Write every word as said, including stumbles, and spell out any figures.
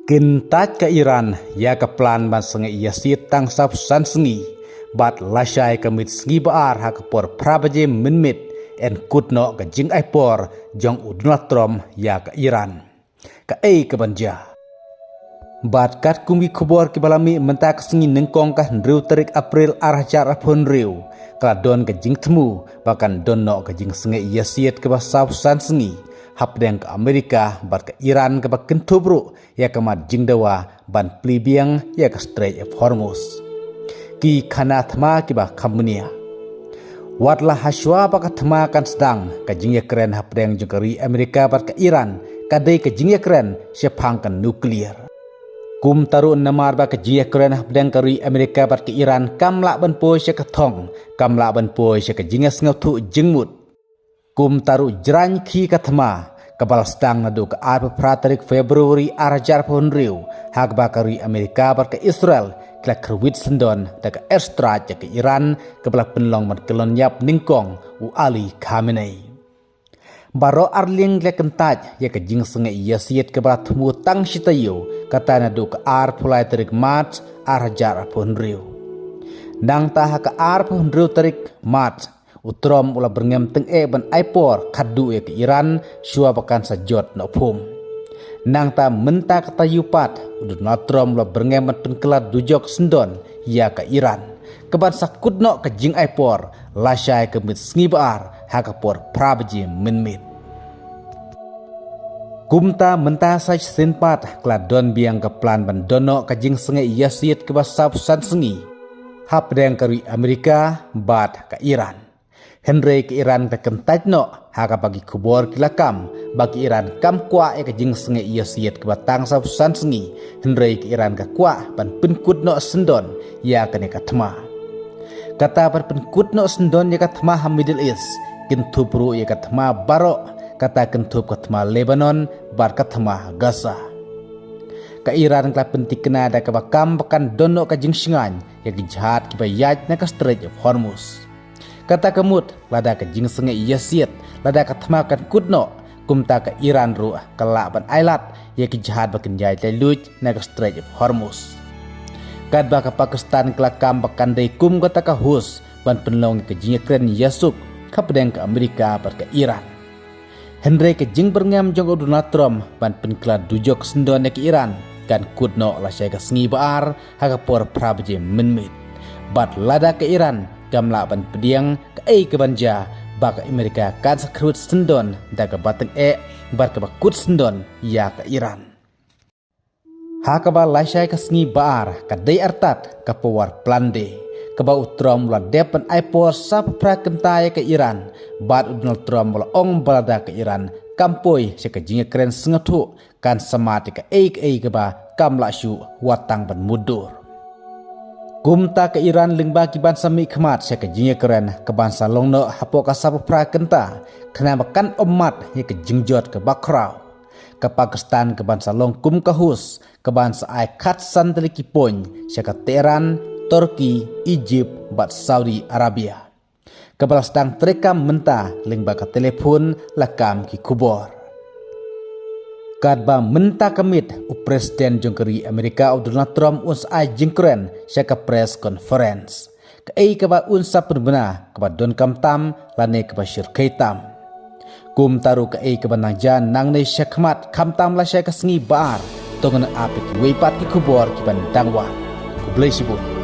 Kyntait ka Iran ïa ka plan ban sangeh ïasiat tang saw san sngi, bad lashai ka miet sngi ba ar ha ka por phra baje mynmiet yn kut noh ka jingai por jong u Donald Trump ïa ka Iran. Kaei kaban jia? Bad katkum ki khubor kiba la mih mynta ka sngi nyngkong ka hynriew tarik April ar hajar arphew hynriew, ka la don ka jingthmu ba kan don noh ka jingsngewsih ïasiat kaba saw san sngi hapdeng ka Amerika bad ka Iran, kaba kynthup ruh ïa ka mat jingdawa ban plie biang ïa ka Strait of Hormuz. Ki khana thma kiba kham bniah. Wat la hashwa ba ka thma kan sdang, ka jingïakren hapdeng jong ka ri Amerika bad ka Iran ka dei ka jingïakren shaphang ka nuclear. Kumta ruh, namar ba ka jingïakren hapdeng ka ri Amerika bad ka Iran kam lah ban poi sha ka thong, kam lah ban poi sha ka jingïasngewthuh jingmut. Kumta ruh, jrang khie ka thma kaba la sdang naduh ka arphew phra tarik February ar hajar arphew hynriew, ha kaba ka ri Amerika bad ka Israel ki la kyrwit syndon da ka airstrike ïa ka Iran, kaba la pynlong ban kyllon ïap nyngkong u Ali Khamenei. Baroh arliang ki la kyntait ïa ka jingsngewsih ïasiat kaba la thmu tang shi taïew, kata naduh ka arphew lai tarik March ar hajar arphew hynriew. Nangta ha ka arphew hynriew tarik March, u Trump u la byrngem tyngeh ban ai por khatduh ïa ka Iran shuwa ba kan sa jot noh phom. Nangta mynta ka taïew pat, u Donald Trump u la byrngem ban pynkylla dujok syndon ïa ka Iran, kaban sa kut noh ka jingai por lashai ka miet sngi ba ar ha ka por phra baje mynmiet. Kumta mynta sa shisien pat ka la don biang ka plan ban don noh ka jingsngewsih ïasiat kaba saw san sngi hapdeng ka ri Amerika bad ka Iran. Hynrei ka Iran ka kyntait noh, ha kaba ki khubor ki la kam ba ka Iran kam kwah ïa ka jingsngewsih ïasiat kaba tang saw san sngi, hynrei ka Iran ka kwah ban pynkut noh syndon ïa kane ka thma. Kata ban pynkut noh syndon ïa ka thma ha Middle East kynthup ruh ïa ka thma baroh, kata kynthup ka thma Lebanon bad ka thma Gaza. Ka Iran ka la pyntikna da kaba kam ba kan don noh ka jingshngaiñ ïa ki jahaj kiba ïaid na ka Strait of Hormuz. Kata ka mut, lada ka jingsngewsih ïasiat, lada ka thma kan kut noh, kumta ka Iran ruh ka lah ban ailad ïa ki jahaj ba kin ïaid laitluid na ka Strait of Hormuz. Katba ka Pakistan ka la kam ba kan dei kum kata ka host ban pynlong ïa ka jingïakren ïasuk hapdeng ka Amerika bad ka Iran. Hynrei ka jingbyrngem jong u Donald Trump ban pynkylla dujok syndon ïa ka Iran kan kut noh lashai ka sngi ba ar ha ka por phra baje mynmiet. Bad lada ka Iran kam lah ban pdiang, kaei kaban jia? Ba ka Amerika kan sa kyrwit syndon da kaba tyngeh bad kaba kut syndon ïa ka Iran. Ha kaba lashai ka sngi ba ar, ka dei artat ka power plant day, kaba u Trump u la dep ban ai por saw phra kynta ïa ka Iran, bad u Donald Trump u la ong ba lada ka Iran kam poi sha ka jingïakren sngewthuh, kan sa mad ïa kaei kaei kaba kam lah shuh wat tang ban mutdur. Kumta ka Iran lyngba kiban sa mihkhmat sha ka jingïakren kaban sa long noh hapoh ka saw phra kynta, khnang ba kan ym mad ïa ka jingjot kaba khraw. Ka Pakistan kaban sa long kum ka host, kaban sa ai khatsan tylli ki point sha ka Tehran, Turkey, Egypt bad Saudi Arabia. Kaba la sdang treikam mynta lyngba ka telephone, la kam ki khubor. Katba mynta ka miet, u President jong ka ri Amerika u Donald Trump un sa ai jingkren sha ka press conference. Kaei kaba un sa pynbna, kaba donkam tam lane kaba shyrkhei tam. Kumta ruh kaei kaba nang jia nangne shakhmat, khamtam lashai ka sngi ba ar, to ngin ap ïa kiwei pat ki khubor kiban dang wan. Khublei shibun.